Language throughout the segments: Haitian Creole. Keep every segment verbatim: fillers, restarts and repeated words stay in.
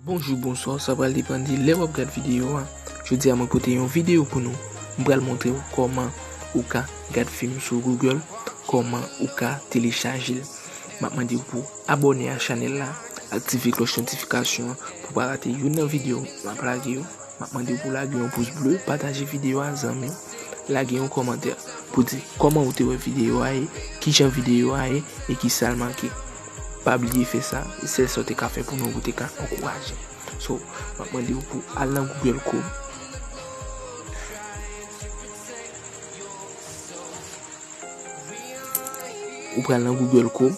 Bonjou, bonswa, sa pral depann de lè w ap gad videyo a. Jodi a, mwen pote yon videyo pou nou. Mwen pral montre w kòman ou ka gad fim sou Google, kòman ou ka telechaje l. M ap mande w pou abòne a chanèl la, aktive klòch notifikasyon an pou w pa rate youn nan videyo m ap lage yo. M ap mande w pou lage yon pous ble, pataje videyo a zanmi w, lage yon kòmantè pou di kòman ou te wè videyo a ye, kijan videyo a ye e ki sa l manke. Pa bliye fè sa, e sèl sa w te ka fè pou nou, ou te ka ankouraje m. So, m ap mande w pou al nan Google Chrome. Ou pral nan Google Chrome.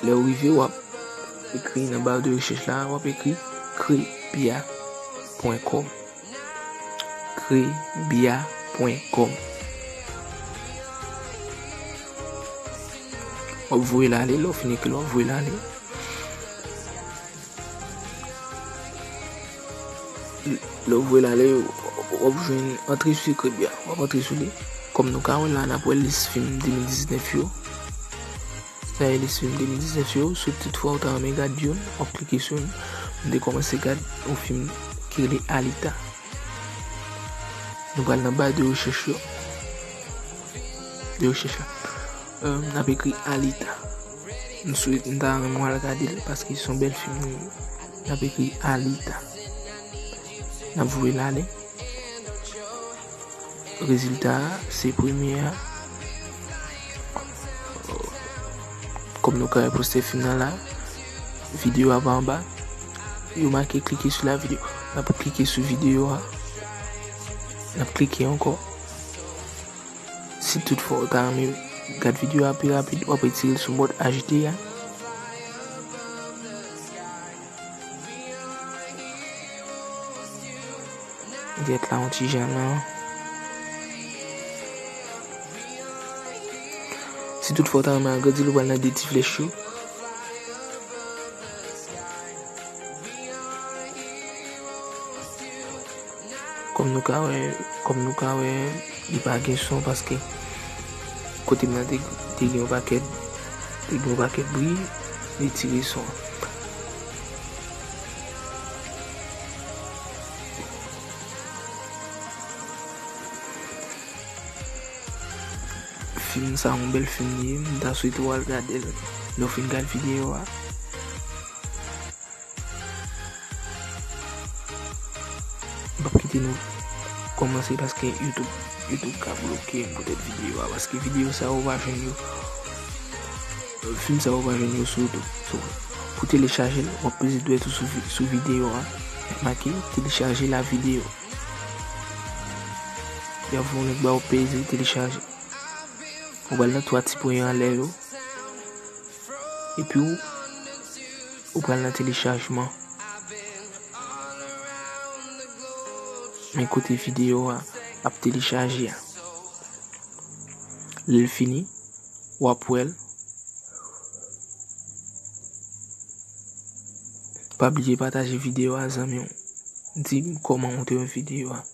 Lè w rive, w ap ekri nan ba de rechèch la, w ap ekri krebia pwen kòm. Krebia pwen kòm. W ap voye l ale, lè w fin ekri l, w ap voye l ale. Lè w voye l ale, w ap jwenn antre sou Krebia. W ap antre sou li. Kòm nou ka wè la, n ap wè lis fim de mil diznèf yo. Sa e lis fim de mil diznèf yo. Si toutefois ou ta renmen gad youn, w ap klike sou youn. M te kòmanse gad yon fim ki rele Alita. Nou pral nan ba de rechèch yo. De rechèch la. Euh, n ap ekri Alita. M swete, m ta renmen w al gade l paske se yon bèl fim li ye. N ap ekri Alita. N ap voye l ale. Rezilta a, se premye a. Kòm nou ka wè postè fim nan la, videyo a pa anba. Yo make klike sou la videyo. N ap klike sou videyo a. N ap klike ankò. Si toutfwa ou ta renmen gad videyo a pi rapid, w ap retire l sou mòd H D a. Gèt la yon ti jan nan. Si toutfwa w ta renmen agrandi l, ou pral nan de ti flèch yo. Kòm nou ka wè, kòm nou ka wè, li pa gen son paske kote m nan te, te gen yon pakèt, te gen yon pakèt bri, li tire son an. Fim sa yon bèl fim li ye, m ta swete w al gade l lè w fin gad videyo a. M p ap kite nou kòmanse paske YouTube, YouTube ka bloke m poutèt videyo a, paske videyo sa yo w pa jwenn yo, fim sa yo w pa jwenn yo sou YouTube. So, pou telechaje l, w ap peze dwèt ou sou vi-, sou videyo a, make telechaje la videyo. Y ap voye yon link ba w, peze telechaje. Ou pral nan twa ti pwen yo anlè yo. Epi w, ou pral nan telechajman. Men kote videyo a ap telechaje a. Lè l fini, w ap wè l. Pa bliye pataje videyo a zanmi w. Di m kòman w te wè videyo a.